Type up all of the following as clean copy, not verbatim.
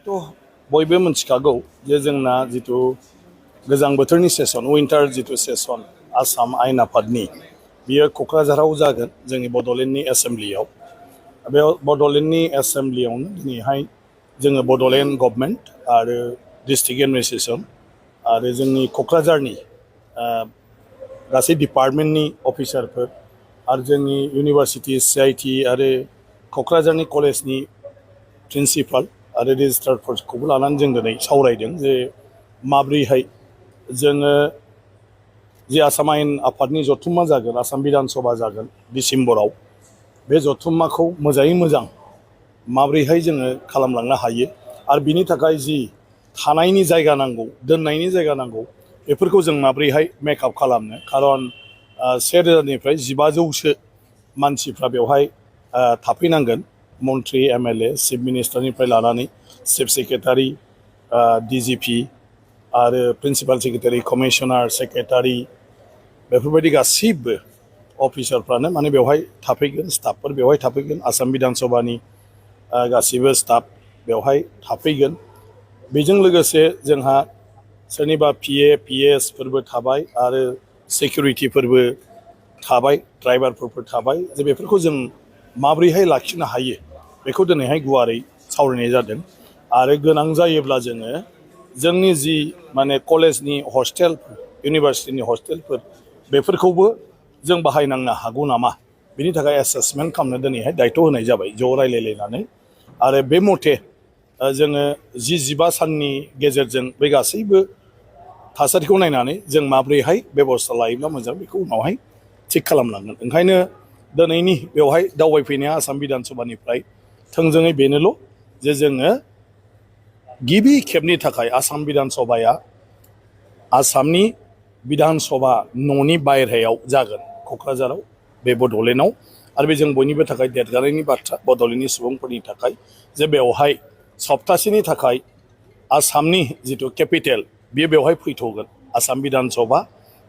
थ' बयबो मिथिखागौ जे जोंना जिथु गोजां बोथोरनि सेसन विन्टार जिथु सेसन आसाम आयेन आफादनि बियो क'क्राझाराव जागोन जोंनि बड'लेण्डनि एसेम्ब्लियाव बे बड'लेण्डनि एसेम्ब्लियावनो दिनैहाय जोङो बड'लेण्ड गभर्नमेन्ट आरो डिस्ट्रिक्ट एडमिनिस्ट्रेसन आरो जोंनि क'क्राझारनि गासै डिपार्टमेन्टनि अफिसारफोर आरो जोंनि इउनिभार्सिटि CIT आरो क'क्राझारनि कलेजनि प्रिन्सिपाल आरो रेजिस्ट्रारफोरखौबो लानानै जों दिनै सावरायदों जे माब्रैहाय जोङो जे आसाम आयेन आफादनि जथुम्मा जागोन आसाम बिधान सभा जागोन डिसेम्बराव बे जथुम्माखौ मोजाङै मोजां माब्रैहाय जोङो खालामलांनो हायो आरो बिनि थाखाय जि थानायनि जायगा नांगौ दोननायनि जायगा नांगौ बेफोरखौ जों माब्रैहाय मेकआप खालामनो खारन 1000निफ्राय 1500सो मानसिफ्रा बेवहाय थाफैनांगोन मन्त्रि MLA चिफ मिनिस्टारनिफ्राय लानानै चिफ सेक्रेटारि DGP आरो प्रिन्सिपाल सेक्रेटारि कमिशनार सेक्रेटारि बेफोरबायदि गासैबो अफिसारफ्रानो माने बेवहाय थाफैगोन स्टाफफोर बेवहाय थाफैगोन आसाम बिधान सभानि गासैबो स्टाफ बेवहाय थाफैगोन बेजों लोगोसे जोंहा सोरनिबा PA PS फोरबो थाबाय आरो सिकिउरिटिफोरबो थाबाय ड्राइभारफोरबो थाबाय जे बेफोरखौ जों माब्रैहाय लाखिनो हायो बेखौ दिनैहाय गुवारै सावरायनाय जादों आरो गोनां जायोब्ला जोङो जोंनि जि माने कलेजनि हस्टेल इउनिभार्सिटिनि हस्टेलफोर बेफोरखौबो जों बाहायनांनो हागौ नामा बिनि थाखाय एसेसमेन्ट खालामनो दिनैहाय दायथ' होनाय जाबाय ज' रायलायलायनानै आरो बे मथे जोङो 10-15 साननि गेजेरजों बे गासैबो थासारिखौ नायनानै जों माब्रैहाय बेबस्था लायोब्ला मोजां बेखौ उनावहाय थिग खालामलांगोन ओंखायनो दिनैनि बेवहाय दावबायफैनाया आसाम बिधान सभानिफ्राय थोंजोङै बेनोल' जे जोङो गिबि खेबनि थाखाय आसाम बिधान सभाया आसामनि बिधान सभा न'नि बायह्रायाव जागोन क'क्राझाराव बे बड'लेण्डआव आरो बे जों बयनिबो थाखाय देरगानायनि बाथ्रा बड'लेण्डनि सुबुंफोरनि थाखाय जे बेवहाय सप्तासेनि थाखाय आसामनि जिथु केपिटेल बियो बेवहाय फैथ'गोन आसाम बिधान सभा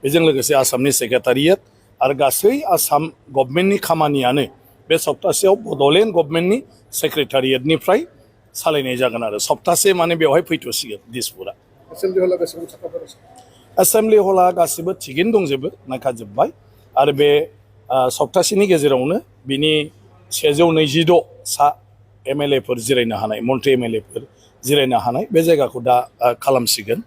बेजों लोगोसे आसामनि सेक्रेटारियेट आरो गासै आसाम गभर्नमेन्टनि खामानियानो बे सप्तासेयाव बड'लेण्ड गभर्नमेन्टनि सेक्रेटारियेटनिफ्राय सालायनाय जागोन आरो सप्तासे माने बेवहाय फैथ'सिगोन दिसपुरा एसेम्ब्लि हला गासिबो थिगैनो दंजोबो नायखाजोब्बाय आरो बे सप्तासेनि गेजेरावनो बिनि 126 सा MLA फोर जिरायनो हानाय मन्त्रि MLA फोर जिरायनो हानाय बे जायगाखौ दा खालामसिगोन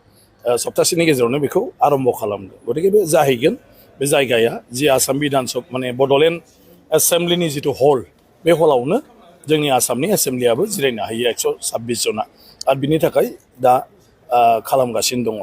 सप्तासेनि गेजेरावनो बेखौ आरम्भ खालामगोन गतिके बे जाहैगोन बे जायगाया जि आसाम बिधान सभा माने बड'लेण्ड एसेम्ब्लिनि जिथु हल बे हलावनो जोंनि आसामनि एसेम्ब्लियाबो जिरायनो हायो 126 जना आरो बिनि थाखाय दा खालामगासिनो दङ